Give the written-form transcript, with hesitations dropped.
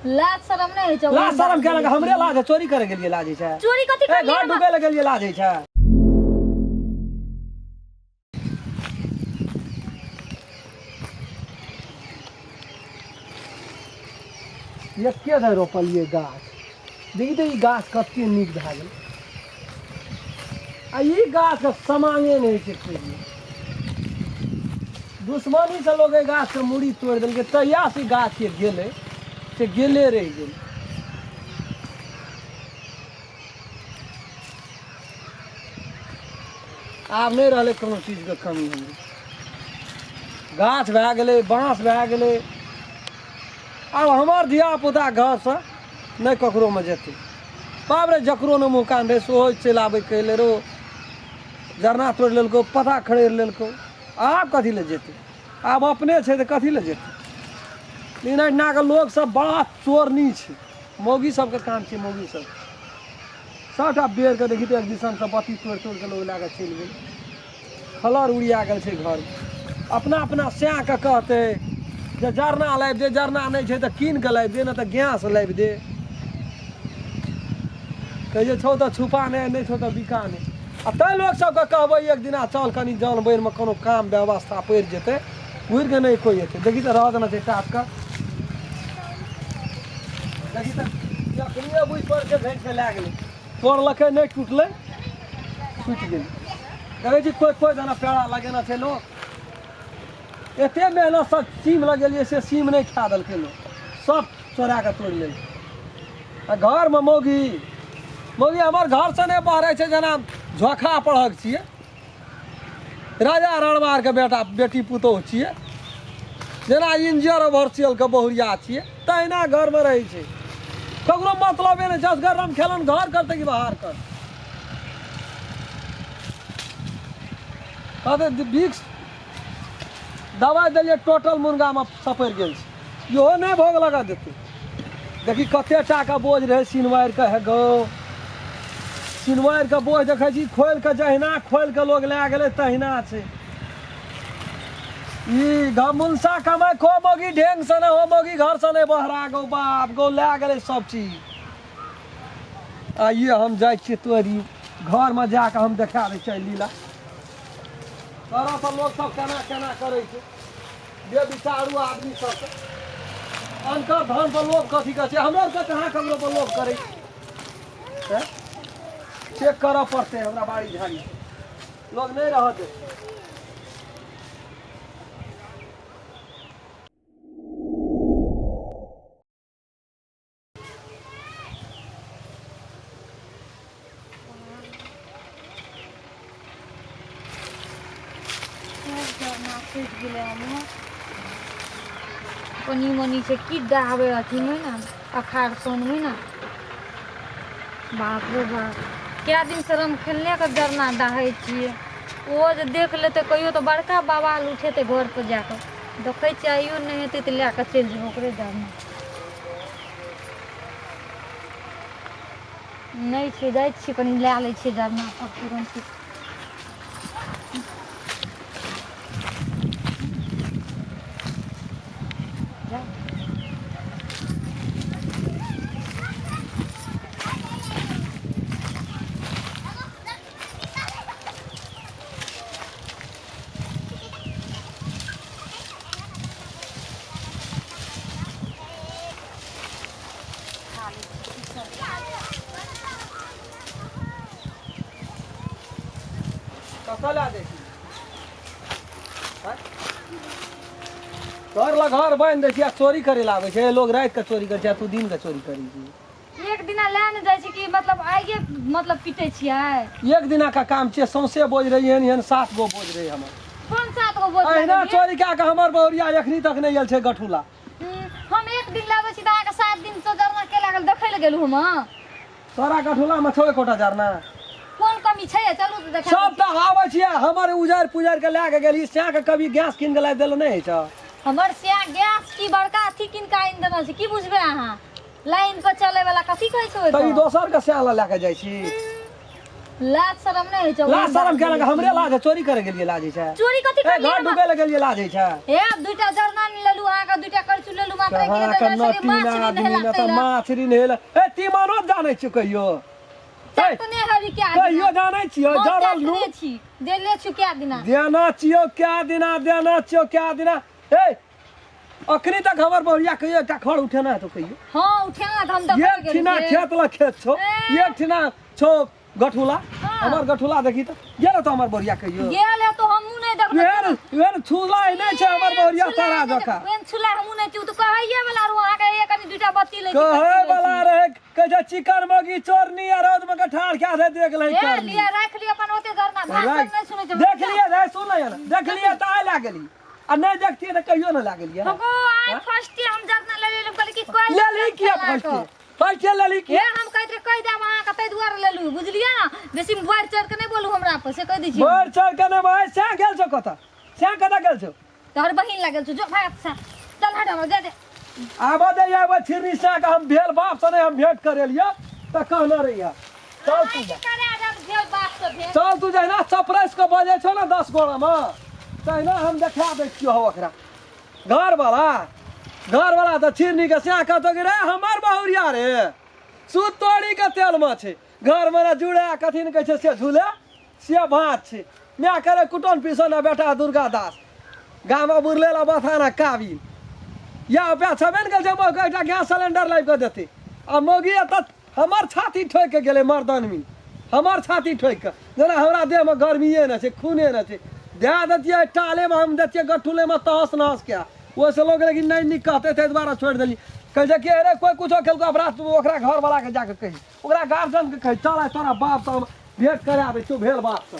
लाज शरम नहि होइ छौ? लाज शरम केलक? हमरे लाज है? चोरी करे गेलियै लाज होइ छै? चोरी कथी ए करलियै घर हम? ढुकै लए गेलियै लाज होइ छै? एके धरि रोपलियै गाछ, देखी तऽ ई गाछ कते नीक भए गेलै आ ई गाछके समांगे नहि होइ छै कहियो। दुश्मनीसँ लोक एहि गाछके मूड़ी तोड़ि देलकै, तहियासँ ई गाछ जे गेलै से गेले रहि गेलै। आब नहि रहलै कोनो चीजके कमी। हमरा गाछ भए गेलै, बाँस भए गेलै। आब हमर धियापुता घरसँ नहि ककरोमे जेतै। बाप रे, जकरो नहि मुँह कान रहै सेहो चलि आबै, कहै रो जरना तोड़ि लेलकौ, पता खड़ेर लेलकौ। आब कथी लए जेतै? आब अपने छै तऽ कथी लए जेतै? लेकिन एहिठिनाके लोकसभ बड़ा चोरनी छै। मौगी सबके काम छै, मौगी सब सबटा बेरके देखी तऽ एक दिसनसँ बत्ती तोड़ि तोड़िके लोक लए कऽ चलि गेल। खलर उड़िया गेल छै घरमे। अपना अपना सएहके कहतै जे जरना लाबि दे, जरना नहि छै तऽ कीन कऽ लाबि दे, नहि तऽ गैस लाबि दे। कहै छै छौ तऽ छुपा नहि, नहि छौ तऽ बिका नहि। आ तैँ लोक सबके कहबै एक दिना चल कनि जन बनिमे कोनो काम व्यवस्था पड़ि जेतै, घुरि कऽ नहि कोइ एतै। देखी तऽ रहऽ देना छै टाटके। देखी तऽ अखनिए बुझि पड़ै छै घसि कऽ लए गेलै, तोड़लकै नहि, टूटलै, टूटि गेलै। देखै छी कोइ कोइ जेना पेड़ा लगेने छै लोक। एते मेहनतसँ सीम लगेलियै से सीम नहि खा देलकै लोक, सब चोरा कऽ तोड़ि लेलकै। आ घरमे मौगी मौगी हमर घरसँ नहि बहरै छै, जेना झोखा पढ़क छियै, राजा रणवारके बेटा बेटी पुतोहु छियै, जेना इंजीनियर ओवरसियलके बहुरिया छियै तहिना घरमे रहै छै। ककरो मतलबे नहि छै। असगर राम खेलन घर करतै कि बाहर कर कहतै। विक्स दबाइ देलियै, टोटल मुर्गामे सपरि गेल छै, इहो नहि भोग लगा देतै। देखी कते टाके बोझ रहै सिनवारिके। हे गौ, सिनवारिके बोझ देखै छी खोलि कऽ, जहिना खोलि कऽ लोक लए गेलै तहिना छै। ई घमुलसा कमाइ खो मौगी ढेंग से नहि हो, मौगी घर से नहि बहरा गौ। बाप गौ, लए गेलै सब चीज। आइए हम जाइ छियै तोरी घरमे, जाकऽ हम देखा दै छियै लीला। तोरा सब लोक सब केना केना करै छै बेविचारू आदमी सबके। अनकर धन पर लोभ कथी कहै छै? हमरो आरके कहाँ ककरो पर लोभ करै छै? चेक करऽ पड़तै हमरा बाड़ी झाड़ी, लोग नहि रहऽ देतै। खूब झरना टूटि गेलै। हमर कनि मनि छै की दहाबै अथीमे ने, अखाड़ साउनमे ने। बाप रे बाप, कए दिनसँ रम खेलने के जरना दहाइ छियै। ओहो जे देख लेतै कहियो तऽ बड़का बवाल उठेतै घरपर जा कऽ। देखै छियै, आइयो नहि हेतै तऽ लए कऽ चलि जेबै ओकरे जरना। नहि छै, जाइ छियै कनि लए लै छियै जरना सब तुरन्त। जा। कतऽ लए जाइ छी? आँय? घर लग घर बान्हि दै छी आ चोरी करै लए आबै छै लोग। राति के चोरी करै छै आ तू दिन के चोरी करै छी। एक दिना लए ने जाइ छी कि मतलब आइए मतलब पीटै छियै। एक दिना का काम छियै? सौंसे बोझ रही एहन एहन, सात गो बोझ रही हमर। कोन सात गो बोझ? अहिना चोरी कए कऽ हमर बहुरिया एखनी तक नहि आयल छै गठुला। हम एक दिन लाबै छी तऽ अहाँके 7 दिनसँ जरना के लागल? देखै लए गेलहुँ हम। तोरा गठुलामे छौ एकोटा जरना? कोन कमी छै? चलू तऽ देखा। सब तऽ आबै छियै, हमर उजारि पुजारि के लए के गेली। सएह के कभी गैस कीन के लाबि देलो नहि होइ छौ? हमर स्या गैस की बड़का अथी कीन कऽ आनि देने छै, की बुझबै अहाँ? लाइन पर चलै वाला कथी कहै छै तऽ ई ओहिपर? दोसर के सएह लए के जाइ छी। लाज शरम नहि होइ छौ। लाज शरम केना के हमरे लाज है, चोरी करे गेलियै लाज होइ छै। चोरी कथी ए करलियै घर हम? डूबे लए गेलियै लाज होइ छै। हे दुईटा जरना नहि लेलु अहाँके, दुईटा करचू लेलु मात्र एक अहाँके बेर नटी माछ ना नहि आदमी नहेला ना तऽ माछ नहि नहेला। ए तीमनो जानै छियौ कहियो? ए, ने हरी क्या कहियो जानै छियौ जरल नू छी देले छु क्या दिना देना छियौ क्या दिना, देना छियौ क्या दिना। ए अखनी तक हमर बहुरिया कहियो एकटा खड़ उठेना हेतौ कहियो? हाँ उठेना तऽ हम तऽ एक ठिना खेत ल खेत छौ, ए। एक ठिना छौ गठुला। हाँ। हमर गठुला देखी तऽ गेल तो हमर बहुरिया कहियो? गेल है तो हमहूँ नहि देखबै। एहन एहन छुला नहि छै हमर बहुरिया तारा जकाँ। ओहन छुला हमहूँ नहि छी। ओ तऽ कहैये वाला रहू अहाँके, एक कनि दुईटा बत्ती लै छी, कहै कथी लै वाला छी। रहे, कहै छै चिकन मौगी चोरनी आ रौद में के ठाढ़ कए दे देख लही ए करनी। लिअ राखि लिअ अपन ओते जरना, भाषण नहि सुनै छै। देख लियै रे, सुन ले ने, देख लियै तऽ आइ लए गेली आ नहि देखतियै तऽ कहियो नहि लए गेलियै। हगो आइ फर्स्ट हम जरना ले लेलहुँ, कहली कि कहि लेली किया? फर्स्ट फर्स्ट लेली हे किया? हम कहैत रहे कहि देब अहाँके, ताहि दुआरे लेलहुँ, बुझलियै ने? बेसी बढ़ि चढ़ि कऽ नहि बोलू हमरा पर, से कहि दै छी। बढ़ चढ़ के नहि भाई। सएह गेल छौ कतऽ? सएह कतऽ गेल छौ? तोहर बहिन लागल छौ, जो भाग से, चल हट, हमरा दे दे। आबऽ दे आबऽ छिरनी सएह के हम भेल बाप से नहि हम भेंट करेलियै तऽ कहने रहियै चल तू जा। करे जब भेल बाप से भेंट। चल तू जहिना चपरैस के बजै छौ ने 10 गोड़ामे तहिना हम देखा दै छियौ हौ ओकरा। घरवाला घरवाला तऽ छिरनी के सएह कहतौ कि रे हमर बहुरिया रे सूत तोड़ी के तेलमे छै, घरमे ने जुड़े कथी ने कहै छै से झूले से भात छै। माय करे कुटन पीसन आ बेटा दुर्गा दास गाममे बुरले ला बथाना काबिल या उपाय छेबे ने करै छै। मौका एकटा गैस सिलेंडर लाबि कऽ देतै आ मौगी एतऽ हमर छाती ठोकि कऽ गेलै मर्दानमी, हमर छाती ठोकि कऽ जेना हमरा देहमे गर्मिए नहि छै, खूने नहि छै। दए दैतियै टालेमे, हम दैतियै गठुलेमे तहस नहस कए ओहिसँ लोक, लेकिन नहि नीक कहतै ताहि दुआरे छोड़ि देलियै। कहै छै कि अरे कोइ कुछो केलको अपराध, तू ओकरा घरवलाके जाकऽ कही, ओकरा गार्जियनके कही, चल आइ तोरा बापसँ हम भेँट करा दै छियौ भेल बापसँ।